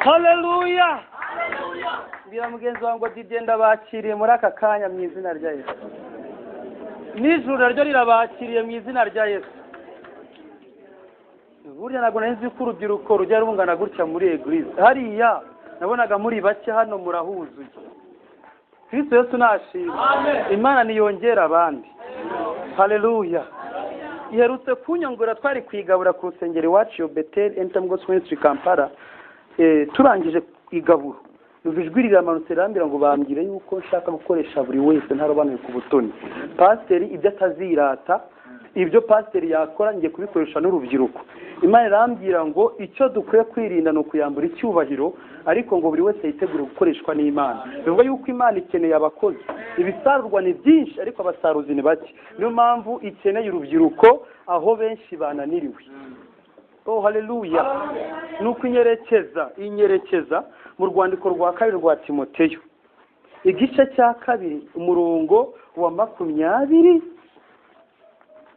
Haleluya. Mbwira mugenzi wawe ngo Didier ndabakiriye muri aka kanya mu izina rya Yesu. N'ijuru naryo rirabakiriye mu izina rya Yesu. Burya ntabwo nari nzi ko urubyiruko rujya rungana gutya muri église. Hariya nabonaga muri bake, hano murahuzuye. Kristo Yesu nashimwe. Imana niyongera abandi. Haleluya. Iherutse kunyongora, twari kwigabura ku rusengero iwacu yo Bethel End Time Gospel Ministry Kampala. Turangije igaburo, numva ijwi riramanutse rirambwira ngo bambwire yuko nshaka gukoresha buri wese ntarobanuye ku butoni. Pasiteri ibyo atazirata, ibyo pasiteri yakora, ngiye kubikoresha n'urubyiruko. Imana irambwira ngo icyo dukwiye kwirinda ni ukuyambura icyubahiro, ariko ngo buri wese yitegure gukoreshwa n'Imana. Bivuga yuko Imana ikeneye abakozi. Ibisarurwa ni byinshi, ariko abasaruzi ni bake. Niyo mpamvu ikeneye urubyiruko aho benshi bananiriwe. Oh, haleluya. Nuko inyerekeza mu rwandiko rwa kabiri rwa Timoteyo, igice cya 2, umurongo wa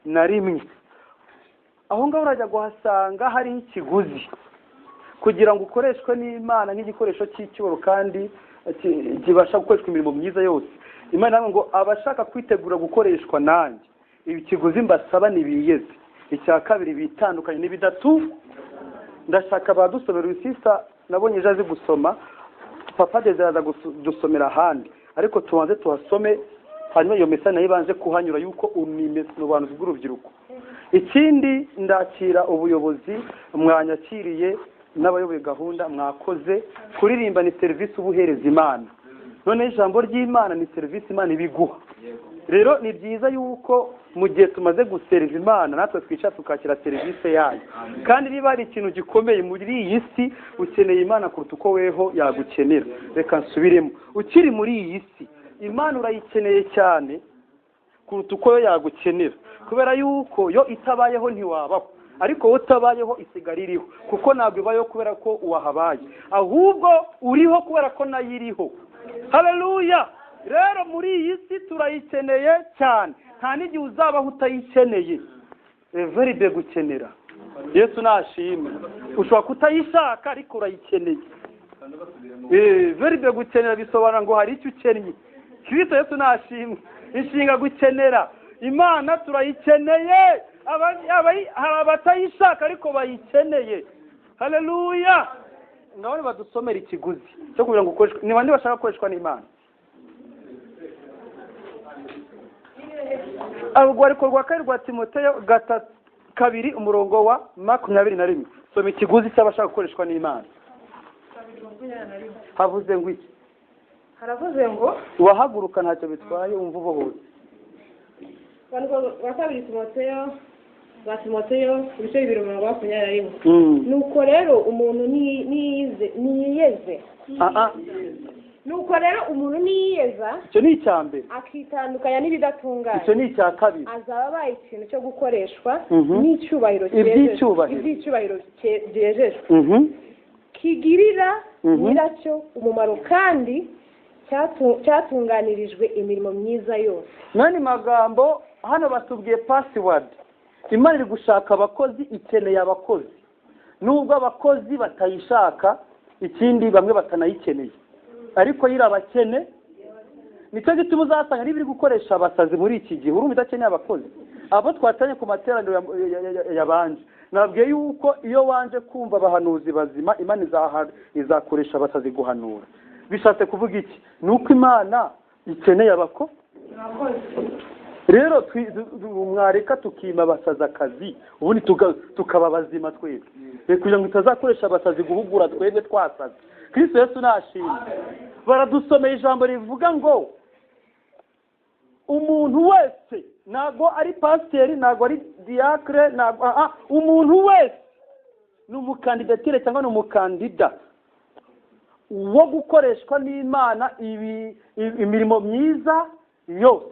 21. Aho ngaho urajya guhasanga hariho ikiguzi kugira ngo ukoreshwe n'Imana nk'igikoresho cy'icyubahiro kandi kibasha gukoreshwa imirimo myiza yose. Imana ngo abashaka kwitegura gukoreshwa nanjye, ikiguzi mbasaba nibiyeze. Icya kabiri, bitandukanye n'ibidatu. Ndashaka badusomera urusisa, nabonye ejo azi gusoma. Papa Desire aza gusomera ahandi, ariko tubanze tuhasome, hanyuma iyo mesa nayo ibanje kuhanyura yuko ubuhanuzi bw'urubyiruko. Ikindi, ndakira ubuyobozi mwanyakiriye n'abayoboye gahunda, mwakoze. Kuririmba ni serivisi ubuhereza Imana, none ijambo ry'Imana ni serivisi Imana ibiguha. Rero ni byiza yuko mu gihe tumaze guseriva Imana, natwe twicara tukakira serivisi yayo. Kandi niba hari ikintu gikomeye muri iyi si, ukeneye Imana kuruta uko weho yagukenera. Reka nsubiremo: ukiri muri iyi si, Imana urayikeneye cyane kuruta uko yo yagukenera, kubera yuko yo itabayeho ntiwabaho, ariko wowe utabayeho isigara iriho, kuko ntabwo ibayeho kubera ko wahabaye, ahubwo uriho kubera ko nayo iriho. Haleluya. Rero muri iyi si turayikeneye cyane, nta n'igihe uzabaho utayikeneye. Verbe gukenera, Yesu nashimwe. Ushobora kutayishaka, ariko urayikeneye. Verbe gukenera bisobanura ngo hari icyo ukennye. Kristo Yesu nashimwe. Inshinga gukenera, Imana turayikeneye. Hari abatayishaka ariko bayikeneye. Haleluya. Ngaho badusomera ikiguzi cyo kugira ngo ukoreshwe. Ni bande bashaka gukoreshwa n'Imana? Urwandiko rwa kabiri rwa Timoteyo 2, umurongo wa 21. Soma ikiguzi cy'abashaka gukoreshwa n'Imana. Havuze ngo iki? Haravuze ngo Wahaguruka, ntacyo bitwaye, wumva ubohotse. Rwa kabiri Timoteyo rwa Timoteyo, ibice 2, umurongo wa 21. Nuko rero umuntu niyiyeze. Nuko rero umuntu niyiyeza, Icyo ni icya mbere. akitandukanya n'ibidatunganye, Icyo ni icya kabiri. azaba abaye ikintu cyo gukoreshwa n'icyubahiro, Iby'icyubahiro. iby'icyubahiro byejejwe, kigirira nyiracyo umumaro kandi cyatunganirijwe imirimo myiza yose. Mwene magambo, hano batubwiye password. Imana iri gushaka abakozi, ikeneye abakozi, nubwo abakozi batayishaka, ikindi bamwe batanayikeneye, ariko yirabakene. Nicyo gituma uzasanga niba iri gukoresha abasazi muri iki gihe, urumva idakeneye abakozi? Abo twatanye ku materaniro yabanje, nabwiye yuko iyo wanje kumva abahanuzi bazima, Imana izakoresha abasazi guhanura. Bishatse kuvuga iki? Ni uko Imana ikeneye abako. Rero mwareka tukima abasazi akazi, ubundi tukaba bazima twebwe, kugira ngo itazakoresha abasazi guhugura twebwe twasaze. Kristo Yesu nashimwe. Baradusomeye ijambo rivuga ngo umuntu wese, ntabwo ari pasiteri, ntabwo ari diacre, ntabwo umuntu wese ni umukandidatire cyangwa ni umukandida wo gukoreshwa n'Imana imirimo myiza yose.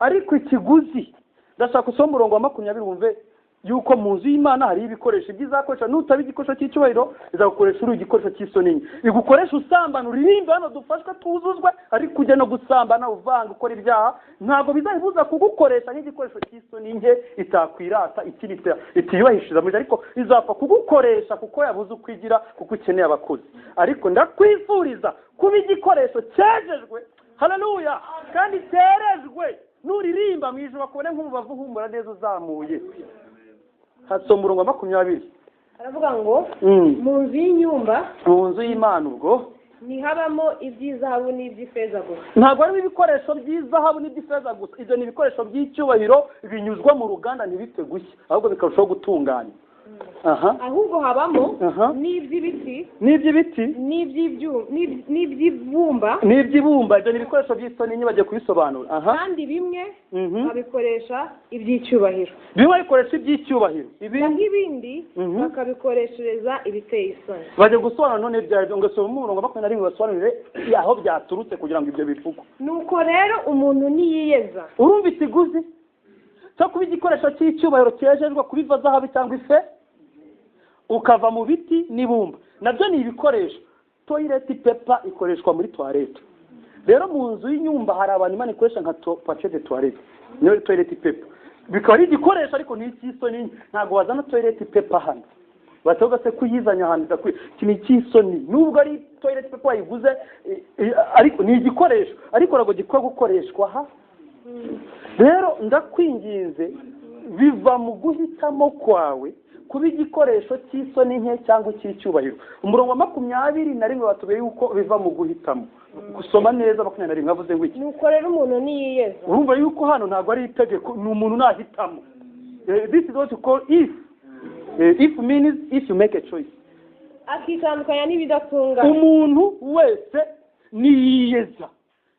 Ariko ikiguzi, ndashaka usoma umurongo wa 20 wumve. Yuko mu nzu y'Imana hari ibikoresho ibyizakoresha, nutaba igikoresho cy'icyubahiro izagukoresha uri igikoresho cy'isoni nke. Igukoresha usambana, uririmba hano dufashwe tuzuzwe, ariko ujya no gusambana uvanga ukora ibyaha, ntabwo bizayibuza kugukoresha nk'igikoresho cy'isoni nke itakwirata, ikindi itiyubahishiriza muri, ariko izapfa kugukoresha kuko yabuze uko igira, kuko ukeneye abakozi. Ariko ndakwifuriza kuba igikoresho cyejejwe, haleluya, kandi cyerejwe. Nuririmba mu ijuru bakubone nk'umubavu uhumura neza uzamuye. Hasoma umurongo wa 20. Aravuga ngo mu nzu y'inyumba, mu nzu y'Imana ubwo ntihabamo iby'izahabu n'iby'ifeza gusa. Ntabwo harimo ibikoresho by'izahabu n'iby'ifeza gusa. Ibyo ni ibikoresho by'icyubahiro binyuzwa mu ruganda ntibipfe gushya, ahubwo bikarushaho gutunganya. Ahubwo habamo n'iby'ibiti, n'iby'ibiti, n'iby'ibumba, n'iby'ibumba. Ibyo ni ibikoresho by'isoni nke, bagiye kubisobanura. Kandi bimwe babikoresha iby'icyubahiro, bimwe babikoresha iby'icyubahiro, ibindi bakabikoreshereza ibiteye isoni. Bagiye gusobanura none ibyo, ngo soma umurongo 21 basobanurire aho byaturutse kugira ngo ibyo bivugwe. Nuko rero umuntu niyiyeza, urumva ikiguzi cyo kuba igikoresho cy'icyubahiro cyejejwe kubiva zahabu cyangwa ife, ukava mu biti n'ibumba, nabyo ni ibikoresho. Toilet paper ikoreshwa muri toilette. Rero mu nzu y'inyumba hari abantu Imana ikoresha nka papier de toilette, niyo toilet paper, bikaba ari igikoresho ariko ni icy'isoni. Ntabwo wazana toilet paper hano, batoga se kuyizanya ahantu idakwiye. Iki ni icy'isoni, nubwo ari toilet paper wayiguze, ariko ni igikoresho, ariko ntabwo gikwiye gukoreshwa ha. Rero ndakwinginze, biva mu guhitamo kwawe kuba igikoresho cy'isoni nke cyangwa icy'icyubahiro. Umurongo wa 21 batubwiye yuko biva mu guhitamo. Gusoma neza 21 avuze ngo iki? Nuko rero umuntu niyiyeza. Urumva yuko hano ntabwo ari itegeko, ni umuntu nahitamo. This is what you call if. If means if you make a choice. Akitandukanya n'ibidatunganye. Umuntu wese niyiyeza.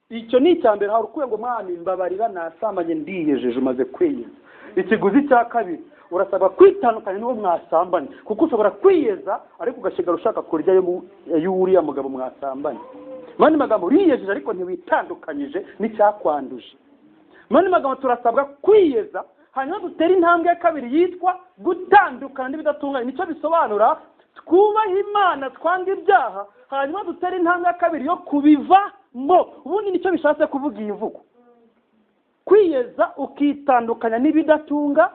Icyo ni icya mbere. Hari ukuye ngo mwami mbabarira nasambanye ndiyejeje, umaze kwiyeza. Ikiguzi cya kabiri, urasabwa kwitandukanya n'uwo mwasambanye, kuko ushobora kwiyeza ariko ugasigara ushaka kurya y'uriya mugabo mwasambanye. Mani magambo, uriyejeje ariko ntiwitandukanyije n'icyakwanduje. Mani magambo, turasabwa kwiyeza, hanyuma dutera intambwe ya kabiri yitwa gutandukana n'ibidatunganye. Nicyo bisobanura twubaha Imana, twanga ibyaha, hanyuma dutera intambwe ya kabiri yo kubivamo. Ubundi nicyo bishatse kuvuga iyi mvugo. Kwiyeza ukitandukanya n'ibidatunga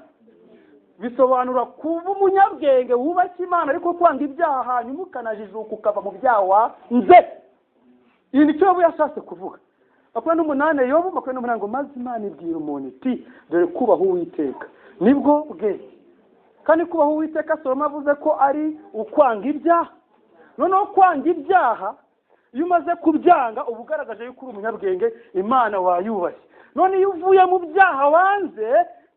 bisobanura kuba umunyabwenge wubashye Imana ariko kwanga ibyaha, hanyuma ukanajijuka ukava mu byaha wanze. Iyi nicyo Yobu yashatse kuvuga. 28 Yobu 28 ngo maze Imana ibwira umuntu iti dore kubaha Uwiteka nibwo bwe. Kandi kubaha Uwiteka Salomo avuze ko ari ukwanga ibyaha. Noneho kwanga ibyaha iyo umaze kubyanga uba ugaragaje yuko uri umunyabwenge, Imana wayubashye. None iyo uvuye mu byaha wanze,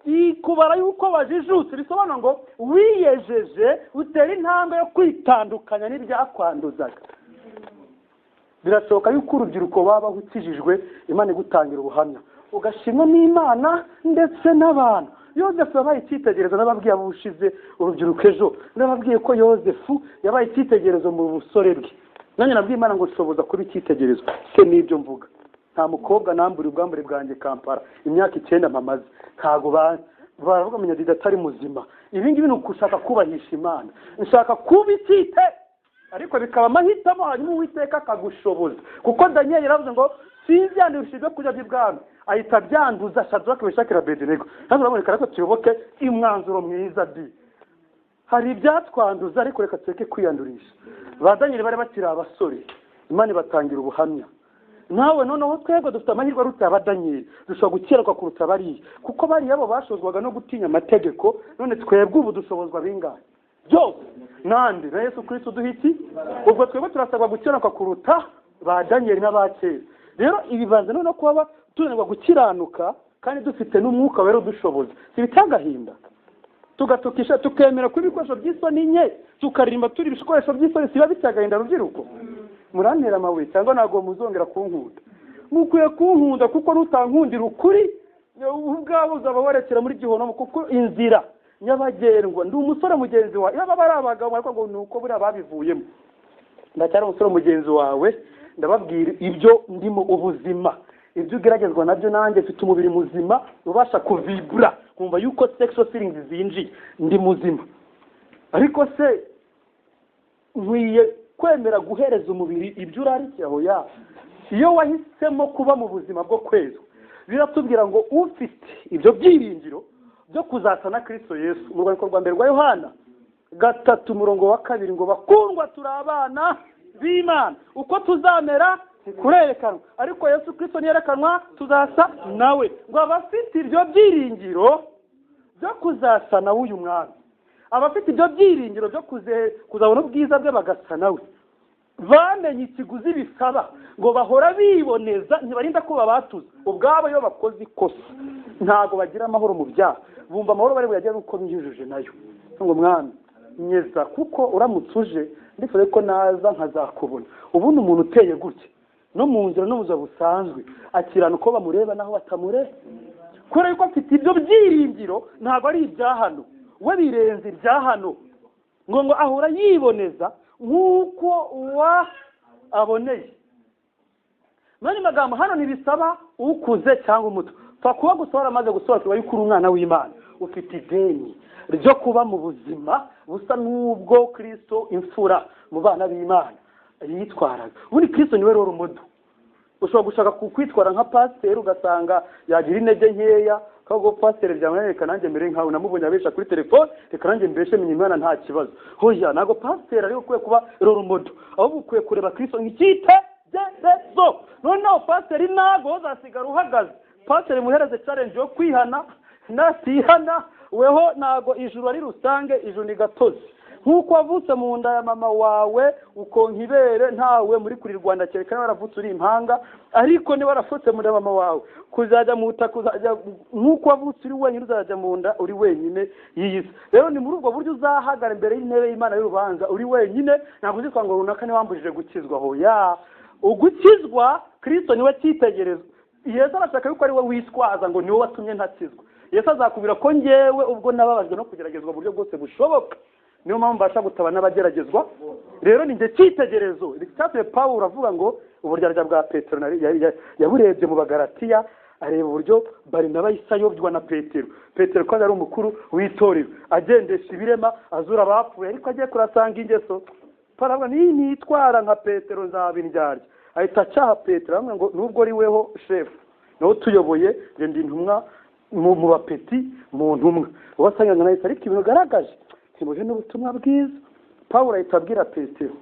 ikubara yuko wajijutse. Bisobanura ngo wiyejeje, utera intambwe yo kwitandukanya n'ibyakwanduzaga. Birashoboka yuko urubyiruko babaho ukijijwe, Imana igutangira ubuhamya, ugashimwa n'Imana ndetse n'abantu. Yozefu yabaye icyitegererezo, n'ababwiye abushize urubyiruko ejo, n'ababwiye ko Yozefu yabaye icyitegererezo mu busore bwe. Nanjye nabwiye Imana ngo nshoboza kuba icyitegererezo, se n'ibyo mvuga. Nta mukobwa nambura ubwambure bwanjye Kampala imyaka 9 mpamaze, ntago baravuga menya Dida atari muzima. Ibi ngibi ni ukushaka kubahisha Imana, nshaka kuba icyite, ariko bikaba amahitamo, hanyuma Uwiteka akagushoboza. Kuko Daniel yaravuze ngo sinzyandurisha ibyo kurya by'ibwami, ahita abyanduza Shadraka, Meshaki na Abedenego. Hano urabona reka tuyoboke imwanzuro mwiza di. Hari ibyatwanduza ariko reka tureke kwiyandurisha. Ba Daniel bari bakiri abasore, Imana ibatangira ubuhamya. Nawe noneho twebwe dufite amahirwe aruta aba Daniel, dushobora gukiranuka kuruta bariya, kuko bariya bo bashozwaga no gutinya amategeko. None twebwe ubu dushobozwa bingahe byose nande na Yesu Kristo duha iki? Ubwo twebwe turasabwa gukiranuka kuruta ba Daniel n'abakera. Rero ibibanza noneho kuba tunanirwa gukiranuka kandi dufite n'umwuka wera udushoboza, si bitagahinda tugatukisha tukemera ko ibikoresho by'isoni nke, tukaririmba turi ibikoresho by'isoni, siba bitagahinda rubyiruko? Murantera amabuye cyangwa ntabwo muzongera kunkunda? Mukwiye kunkunda, kuko nutankundira ukuri ubwawe uzaba werekera muri gihonomo, kuko inzira nyabagendwa. Ndi umusore mugenzi wawe, iyo baba ari abagabo ariko ngo nuko buriya babivuyemo. Ndacyari umusore mugenzi wawe, ndababwira ibyo ndimo ubuzima. Ibyo ugeragezwa nabyo, nanjye mfite umubiri muzima ubasha kuvibura, nkumva yuko sexual feelings zinjiye, ndi muzima. Ariko se nkwiye kwemera guhereza umubiri ibyo urarikiye? Aho ya iyo wahisemo kuba mu buzima bwo kwezwa, biratubwira ngo ufite ibyo byiringiro byo kuzasa na Kristo Yesu. Mu rwandiko rwa mbere rwa Yohana 3:2 ngo bakundwa, turi abana b'Imana, uko tuzamera ntikurerekanwa, ariko Yesu Kristo niyerekanwa tuzasa nawe. Ngo abafite ibyo byiringiro byo kuzasa nawe uyu mwami, abafite ibyo byiringiro byo kuzabona ubwiza bwe bagasa nawe, bamenye ikiguzi bisaba ngo bahora biboneza, ntibarinda ko babatuza ubwabo. Iyo bakoze ikosa ntago bagira amahoro mu byaha, bumva amahoro bari buyagire uko biyujuje nayo. Ngo mwami nyeza, kuko uramutse uje ndifuza ko naza nkazakubona. Ubundi umuntu uteye gutya no mu nzira no mu buzima busanzwe akirana uko bamureba naho batamureba, kubera yuko afite ibyo byiringiro. Ntabwo ari ibya hano, we birenze ibya hano. Ngo ahora yiboneza nk'uko uwa aboneye. Muri magambo hano ntibisaba ukuze cyangwa umuto, pfa kuba gusa waramaze gusobanukirwa yuko uri umwana w'Imana, ufite ideni ryo kuba mu buzima busa n'ubwo Kristo imfura mu bana b'Imana yitwaraga. Ubundi Kristo niwe role model. Ushobora gushaka kwitwara nka pasiteri ugasanga yagira intege nkeya, kago pasiteri byamunaniye, reka nanjye mbere nkawe namubonye abesha kuri telefone, reka nanjye mbeshe menye Imana nta kibazo. Hoya, ntabwo pasiteri ariwe ukwiye kuba role model, ahubwo ukwiye kureba Kristo nk'icyitegererezo. Noneho pasiteri ntago uzasigara uhagaze. Pasiteri muhereze challenge yo kwihana, natihana weho ntago ijuru ari rusange, ijuru ni gatozi. Nk'uko wavutse mu nda ya mama wawe ukonka ibere, ntawe muri kuri Rwanda kereka waravutse uri impanga, ariko niba waravutse mu nda ya mama wawe kuzajya mu butaka, uzajya nk'uko wavutse uri wenyine, uzajya mu nda uri wenyine y'iyi si. Rero ni muri ubwo buryo uzahagara imbere y'intebe y'Imana y'urubanza uri wenyine, ntabwo uzitwa ngo runaka niwe wambujije gukizwa. Hoya, ugukizwa Kristo niwe cyitegerezo. Yesu arashaka yuko ari we witwaza ngo niwe watumye ntakizwa. Yesu azakubwira ko ngewe ubwo nababajwe no kugeragezwa mu buryo bwose bushoboka, niyo mpamvu mbasha gutaba n'abageragezwa. Rero ni njye cyitegerezo. Icyatumye Pawulo avuga ngo uburyarya bwa Petero yaburebye mu Bagalatiya, areba uburyo Barinaba yahise ayobywa na Petero. Petero ko yari umukuru w'itorero, agendesha ibirema, azura abapfuye, ariko agiye kurasanga ingeso. Pawulo nitwara nka Petero nzaba indyarya. Ahita acaha Petero aramubwira ngo nubwo ari weho shefu nawe utuyoboye, njye ndi intumwa mu bapeti mu ntumwa. Ubasanga na Yesu, ariko ibintu ugaragaje ntibuje n'ubutumwa bwiza. Pawulo ahita abwira Petero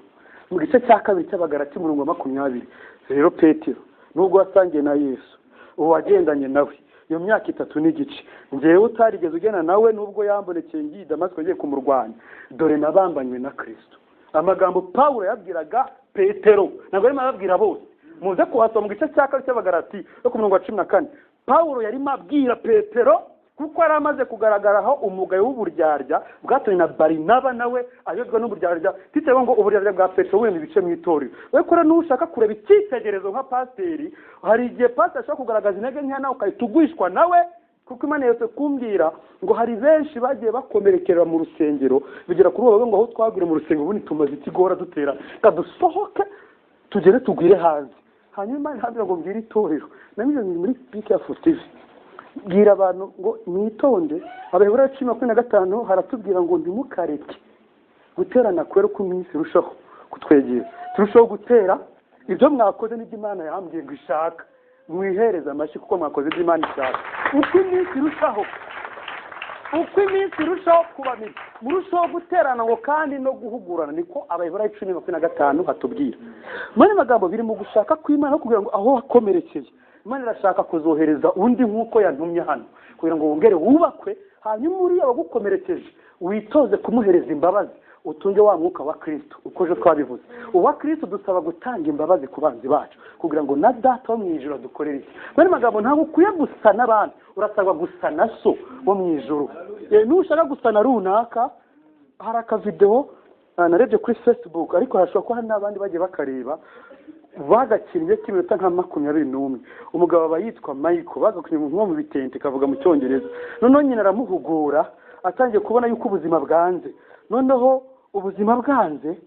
mu gice cya 2 cy'Abagalati umurongo wa 20, rero Petero nubwo wasangiye na Yesu, uwagendanye nawe iyo myaka 3 n'igice, njyewe utarigeze ugena nawe nubwo yambonekeye ngiye Damasiko ngiye kumurwanya, dore nabambanywe na Kristo. Amagambo Pawulo yabwiraga Petero ntabwo arimo arababwira bose. Muze kuhasoma mu gice cya 2 cy'Abagalati no ku murongo wa 14. Pawulo yarimo abwira Petero kuko yari amaze kugaragaraho umugayo w'uburyarya bwatumye na Barinaba nawe ayobywa n'uburyarya. Titewe ngo uburyarya bwa Petero buri mu bice mu itorero. We kora nushaka kureba icyitegererezo nka pasiteri, hari igihe pasiteri ashobora kugaragaza intege nke nawe ukahita ugwishwa nawe, kuko Imana yose kumbwira ngo hari benshi bagiye bakomerekera mu rusengero bigera kuri ubu ngo aho twagwira mu rusengero ubundi tumaze ikigora dutera kadusohoke tugere tugwire hanze. Hanyuma Imana ihambira ngo mbwire itorero namwe muri Be Careful TV, bwira abantu ngo mwitonde. Abaheburayo 10:25 haratubwira ngo ntimukareke guterana kwera uko iminsi irushaho kutwegera, turushaho gutera ibyo mwakoze n'ibyo Imana yambwiye ngo ishaka, mwihereze amashyi kuko mwakoze ibyo Imana ishaka. Uko iminsi irushaho, uko iminsi irushaho kuba mibi, murushaho guterana ngo kandi no guhugurana, niko Abaheburayo 10:25 hatubwira. Muri magambo biri mu gushaka kw'Imana kugira ngo aho wakomerekeye Imana irashaka kuzohereza undi nk'uko yantumye hano kugira ngo wongere wubakwe, hanyuma uriya wagukomerekeje witoze kumuhereza imbabazi, utunge wa mwuka wa Kristo. Uko ejo twabivuze, uwa Kristo dusaba gutanga imbabazi ku banzi bacu kugira ngo na Data wo mu ijuru adukorere iki. Muri magambo ntabwo ukwiye gusa n'abandi, urasabwa gusa na so wo mu ijuru. Nushaka gusa na runaka, hari akavideo narebye kuri Facebook, ariko hashobora kuba hari n'abandi bagiye bakareba, bagakinnye k'iminota nka 21. Umugabo aba yitwa Michael, bagakinnye nko mu bitente kavuga mu Cyongereza. Noneho nyina aramuhugura, atangiye kubona yuko ubuzima bwanze. Noneho ubuzima bwanze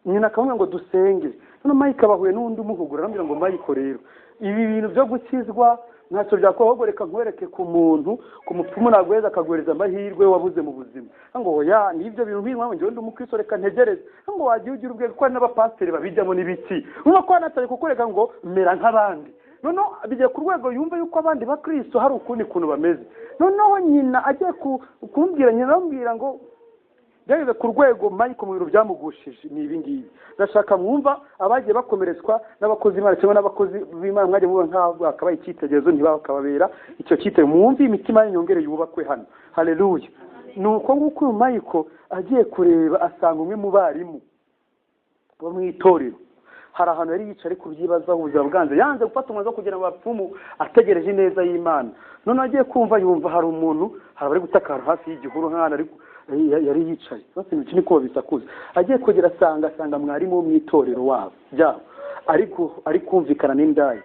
nyina akamubwira ngo dusenge. Noneho Michael abahuye n'undi umuhugura, aramubwira ngo Michael rero Ibi bintu byo gukizwa ntacyo byakora, ahubwo reka nkwereke ku muntu, ku mupfumu naguheza akaguhereza amahirwe wabuze mu buzima. Ngo oya, n'ibyo bintu nk'inkwamo njyewe ndi umukristo, reka ntegereze. Ngo wagiye ugira ubwenge, kuko hari n'abapasiteri babijyamo n'ibiki. Urumva ko hanatari kukwereka ngo mera nk'abandi. Noneho bigiye ku rwego yumva yuko abandi bakristo hari ukundi kuntu bameze. Noneho nyina agiye kumbwira, nyina aramubwira ngo byageze ku rwego Michael mu bintu byamugushije ni ibi ngibi. Ndashaka mwumva abagiye bakomeretswa n'abakozi b'Imana cyangwa n'abakozi b'Imana mwagiye mubona nk'aho bakabaye icyitegererezo, ntibakababera icyo cyitegererezo. Mwumve imitima yanyu yongere yubakwe hano. Haleluya. Ni uko nguko uyu Michael agiye kureba asanga umwe mu barimu bo mu itorero hari ahantu yari yicaye ari kubyibazaho, ubuzima bwanze, yanze gufata umwanzuro wo kugira ngo bapfumu, ategereje ineza y'Imana. Noneho agiye kumva yumva hari umuntu, hari abari gutakara hafi y'igihuru nk'ahantu ari yari yicaye, bose ibiki niko babisakuza. Agiye kugera asanga mwarimu wo mu itorero wabo byabo ari kumvikana n'indaya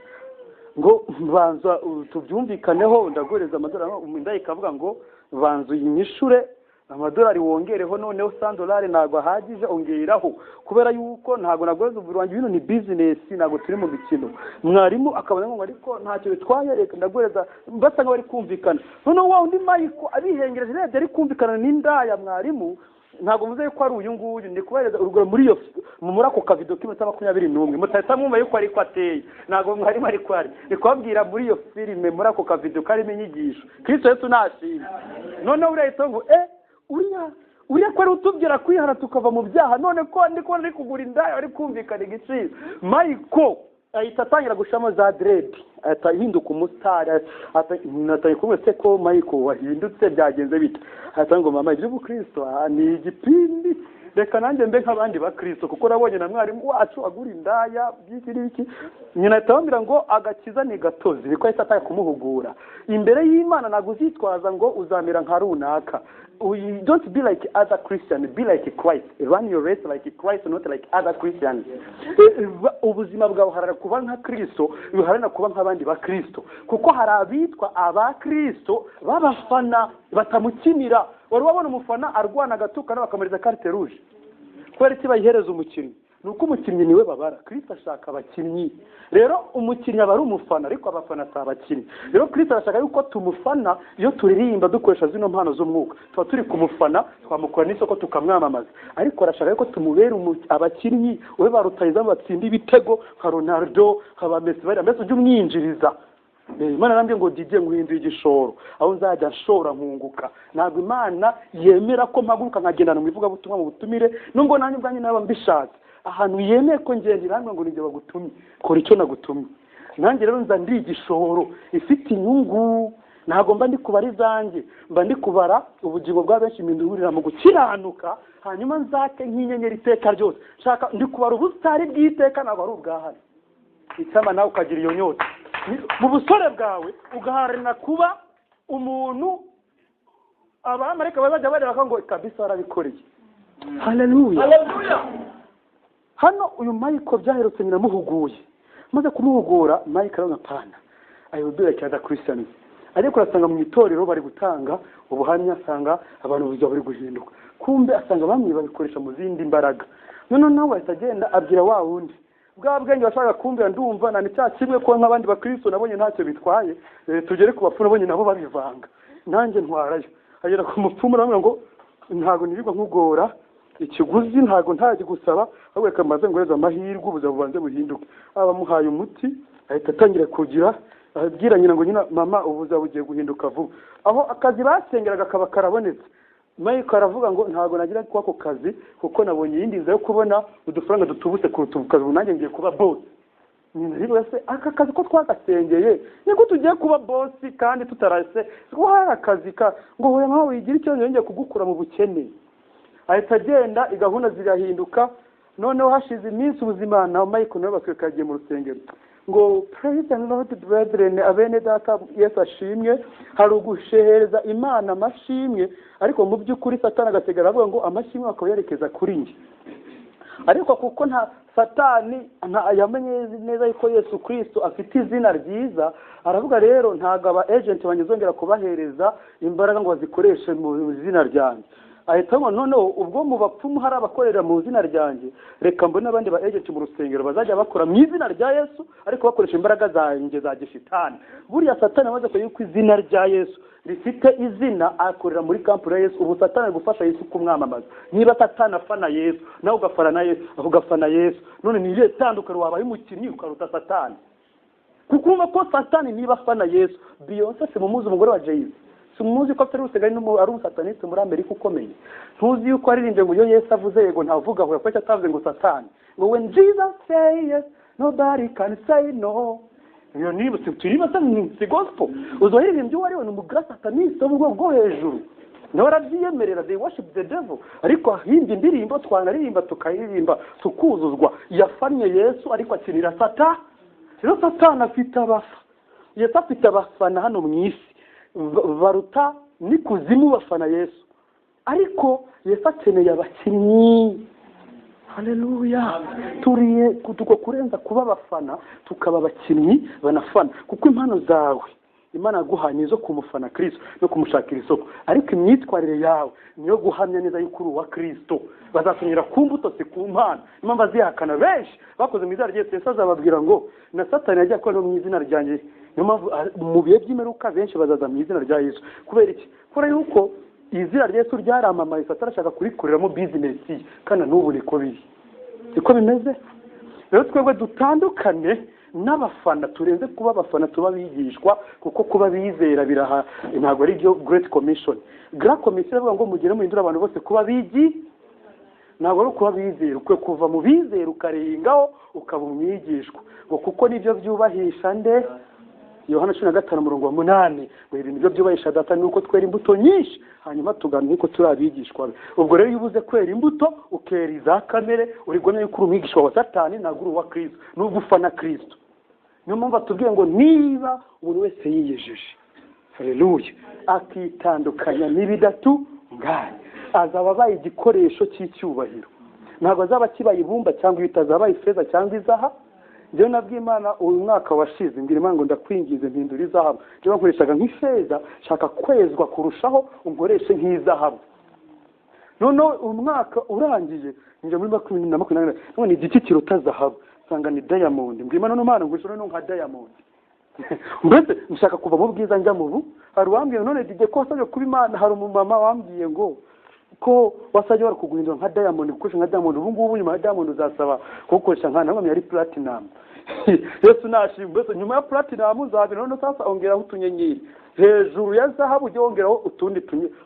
ngo banza tubyumvikaneho, ndaguhereza amadolari. Indaya ikavuga ngo banza uyinyishure amadolari wongereho, noneho $100 ntabwo ahagije, ongeraho, kubera yuko ntabwo naguhereza umubiri wanjye, bino ni business, ntabwo turi mu mikino. Mwarimu akabona ngo ariko ntacyo bitwaye, reka ndaguhereza, basa nk'abari kumvikana. Noneho wa undi Michael abihengereje urebye ari kumvikana n'indaya mwarimu, ntabwo mvuze yuko ari uyu nguyu, ndi kubahereza urugero muri iyo muri ako kavido k'iminota 21, mutahita mwumva yuko ariko ateye, ntabwo mwarimu ariko ari, ndi kubabwira muri iyo filime, muri ako kavido karimo inyigisho. Kristo Yesu nashimwe. Noneho urahita ngo uriya ko ari utubwira kwihana tukava mu byaha, none ko ndi kubona ari kugura indaya, ari kumvikana igiciro. Michael ahita atangira gushamo za dread, ahita ahinduka umusitari. Atangiye kumwe se ko Michael wahindutse, byagenze bite? Ahita ngo mama, iby'ubukristo ni igipindi, reka nanjye mbe nk'abandi bakristo, kuko nabonye na mwarimu wacu agura indaya by'iki n'iki. Nyina ahita amubwira ngo agakiza ni gatozi, niko ahita atangira kumuhugura. Imbere y'Imana ntabwo uzitwaza ngo uzamera nka runaka. You don't be like other Christians, be like Christ. Run your race like Christ, not like other Christians. Ubuzima bwawe uharanira kuba nka Kristo, uharanira kuba nk'abandi ba Kristo, kuko hari abitwa aba Kristo b'abafana batamukinira. Wari wabona umufana arwana agatukana bakamuriza carte rouge? Kubera iki bayihereza umukinnyi? Ni uko umukinnyi niwe babara. Kristo ashaka abakinnyi. Rero umukinnyi aba ari umufana, ariko abafana si abakinnyi. Rero Kristo arashaka yuko tumufana. Iyo turirimba dukoresha zino mpano z'umwuka, tuba turi kumufana, twamukora n'isoko tukamwamamaza, ariko arashaka yuko tumubera abakinnyi, we ba rutahizamu batsinda ibitego nka Ronaldo, nka ba Messi, bariya mbese ujye umwinjiriza. Imana yarambwiye ngo Didier nguhinduye igishoro, aho nzajya nshora nkunguka. Ntabwo Imana yemera ko mpaguruka nkagendana mu ivugabutumwa mu butumire, nubwo nanjye ubwanjye naba mbishatse. Ahantu yemeye ko ngenda irambwira ngo ninjye bagutumye, kora icyo nagutumye. Nanjye rero nza ndi igishoro ifite inyungu, ntabwo mba ndi kubara izanjye, mba ndi kubara ubugingo bwa benshi, mpindurira mu gukiranuka, hanyuma nzake nk'inyenyeri iteka ryose. Nshaka ndi kubara ubusitari bw'iteka, ntabwo ari ubwa hano. Icyama nawe ukagira iyo nyota mu busore bwawe, ugaharanira kuba umuntu abamarayika bazajya bareba ngo kabisa warabikoreye. Haleluya. Hano uyu Michael byaherutse nyina amuhuguye, maze kumuhugura Michael aravuga pana, I will be like other Christians. Ariko urasanga mu itorero bari gutanga ubuhamya, asanga abantu ubuzima buri guhinduka, kumbe asanga bamwe babikoresha mu zindi mbaraga. Noneho nawe ahita agenda abwira wa wundi bwa bwenge bashaka kumbwira, ndumva nani cya kimwe ko nk'abandi bakristo nabonye ntacyo bitwaye, tugere ku bapfumu nabonye nabo babivanga, nanjye ntwarayo. Agera ku mupfumu aramubwira ngo ntabwo nirirwa nkugora ikiguzi, ntabwo ntagigusaba, ahubwo reka mbanze nguhereze amahirwe ubuzima bubanze buhinduke. Abamuhaye umuti ahita atangira kugira abwira nyina ngo nyina mama ubuzima bugiye guhinduka vuba. Aho akazi basengeraga kaba karabonetse. Michael aravuga ngo ntabwo nagira kuba ako kazi, kuko nabonye iyindi nzira yo kubona udufaranga dutubutse kuruta ubu kazi, ubu nanjye ngiye kuba boss. Nyina rero se aka kazi ko twagasengeye, niko tugiye kuba boss kandi tutarase ko hari akazi ka ngo hoya mama wigira icyo yongeye kugukura mu bukene. Ahita agenda igahunda zirahinduka. Noneho hashize iminsi ubuzima na Michael nawe bakwiye kagiye mu rusengero ngo praise the Lord brethren, abene data Yesu ashimwe. Hari ugushehereza Imana amashimwe, ariko mu by'ukuri Satani agasigara avuga ngo amashimwe akaba yerekeza kuri njye. Ariko kuko nta Satani yamenye neza yuko Yesu Kristo afite izina ryiza, aravuga rero ntabwo aba agent banjye zongera kubahereza imbaraga ngo bazikoreshe mu izina ryanjye. Ahita ngo noneho ubwo mu bapfumu hari abakorera mu izina ryanjye, reka mbone abandi ba agent mu rusengero bazajya bakora mu izina rya Yesu ariko bakoresha imbaraga zanjye za gishitani. Buriya Satani amaze kumenya ko izina rya Yesu rifite izina, akorera muri kampu ya Yesu. Ubu Satani ari gufasha Yesu kumwamamaza. Niba Satani afana Yesu, nawe ugafana na Yesu, ugafana Yesu, none ni irihe tandukaniro wabaye umukinnyi ukaruta Satani? Kuko urumva ko Satani niba afana Yesu, Beyonce si mumuzi umugore wa Jay-Z, simuzi ko afite urusigaye ari umusataniste muri Amerika ukomeye. Ntuzi yuko aririmbye ngo iyo Yesu avuze yego ntavuga aho yakoresha atavuze ngo Satani, ngo when Jesus say yes nobody can say no. Iyo niba turiba si gospel. Uzoheririmbye uwo ari we ni umusataniste wo mu rwego rwo hejuru, nawe arabyiyemerera, they worship the devil. Ariko ahimbye indirimbo twanaririmba tukayiririmba tukuzuzwa. Yafannye Yesu ariko akinira Satani. Rero Satani afite abafa, Yesu afite abafana hano mu isi baruta n'ikuzimu bafana Yesu, ariko Yesu akeneye abakinnyi. Haleluya! Turiye tuko kurenza kuba abafana tukaba abakinnyi banafana, kuko impano zawe Imana yaguhaye ni izo kumufana Kristo no kumushakira isoko, ariko imyitwarire yawe niyo guhamya neza yuko uri uwa Kristo. Bazatunyura ku mbuto si ku mpano. Impamvu azihakana benshi bakoze mu izina rya Yesu, Yesu azababwira ngo na Satani yagiye akora no mu izina ryanjye. Niyo mpamvu mu bihe by'imperuka benshi bazaza mu izina rya Yesu. Kubera iki? Kubera yuko izina rya Yesu ryaramamaye, Satani ashaka kurikoreramo business ye, kandi n'ubu niko biri, siko bimeze. Rero twebwe dutandukane n'abafana, turenze kuba abafana tuba bigishwa, kuko kuba bizera biraha ntabwo ari byo Great Commission. Great Commission ivuga ngo mugere muhindure abantu bose kuba bigi, ntabwo ari ukuba bizera. Ukwiye kuva mu bizera ukarengaho ukaba umwigishwa, ngo kuko nibyo byubahisha nde? Yohana 15:8 ngo ibintu byo byubahisha data ni uko twera imbuto nyinshi, hanyuma tugamye ko turi abigishwa be. Ubwo rero iyo ubuze kwera imbuto ukera iza kamere, uri guhamya yuko uri umwigishwa wa Satani, ntabwo uri uwa Kristo, nubwo ufana Kristo. Niyo mpamvu atubwiye ngo niba umuntu wese yiyejeje, haleluya, akitandukanya n'ibidatunganye, azaba abaye igikoresho cy'icyubahiro. Ntabwo azaba kibaye ibumba cyangwa ibiti, azabaye ifeza cyangwa izahabu. Njyewe nabwiye Imana uyu mwaka washize, mbwira Imana ngo ndakwingize mpindura izahabu. Njyewe nkoreshaga nk'ifeza, shaka kwezwa kurushaho unkoreshe nk'izahabu. Noneho umwaka urangiye njya muri 2024, none igiki kiruta zahabu? Nsanga ni diamond. Mbwira Imana none ngurisha noneho nka diamond. Mbese nshaka kuva mu bwiza njya mu bu. Hari uwambwiye none Dide ko wasabye kuba Imana, hari umumama wambwiye ngo ko wasabye barakuguhindura nka diamond, gukoresha nka diamond. Ubu ngubu nyuma ya diamond uzasaba kugukoresha nka ntabwo yari platinum. Yesu nashimwe. Mbese nyuma ya platinum uzabira none sasa ongeraho utunyenyeri hejuru ya zahabu, ujye wongeraho utundi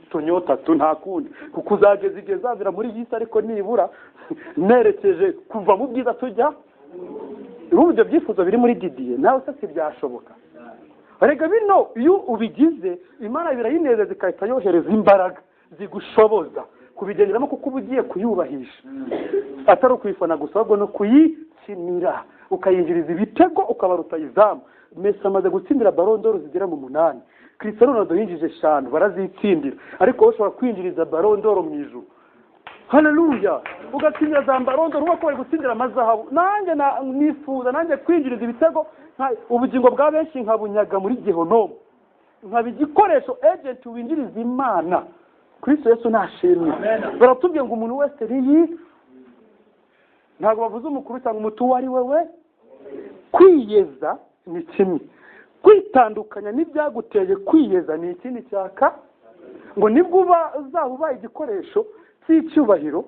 tunyota tu, nta kundi, kuko uzageza igihe uzabira muri iyi si. Ariko nibura nerekeje kuva mu bwiza tujya ubu, ibyo byifuzo biri muri Didier nawe se sibyashoboka. Rega bino iyo ubigize Imana birayinezeza ikahita yohereza imbaraga zigushoboza kubigenderamo, kuko uba ugiye kuyubahisha, atari ukuyifana gusa ahubwo no kuyikinira, ukayinjiriza ibitego ukabaruta izamu. Messi amaze gutsindira Ballon d'Or zigera mu 8, Cristiano Ronaldo yinjije 5 barazitsindira, ariko wowe ushobora kwinjiriza Ballon d'Or mu ijuru. Haleluya! Ugatsindira za Ballon d'Or, uba ko bari gutsindira amazahabu. Nanjye nifuza nanjye kwinjiriza ibitego, ubugingo bwa benshi nkabunyaga muri Gehonomu, nkaba igikoresho agent winjiriza Imana. Kristo Yesu nashimwe. Baratubwiye ngo umuntu wese riyi, ntabwo bavuze umukuru cyangwa umutu uwo ari wewe. Kwiyeza ni kimwe, kwitandukanya n'ibyaguteye kwiyeza ni ikindi cyaka. Ngo nibwo uzaba ubaye igikoresho cy'icyubahiro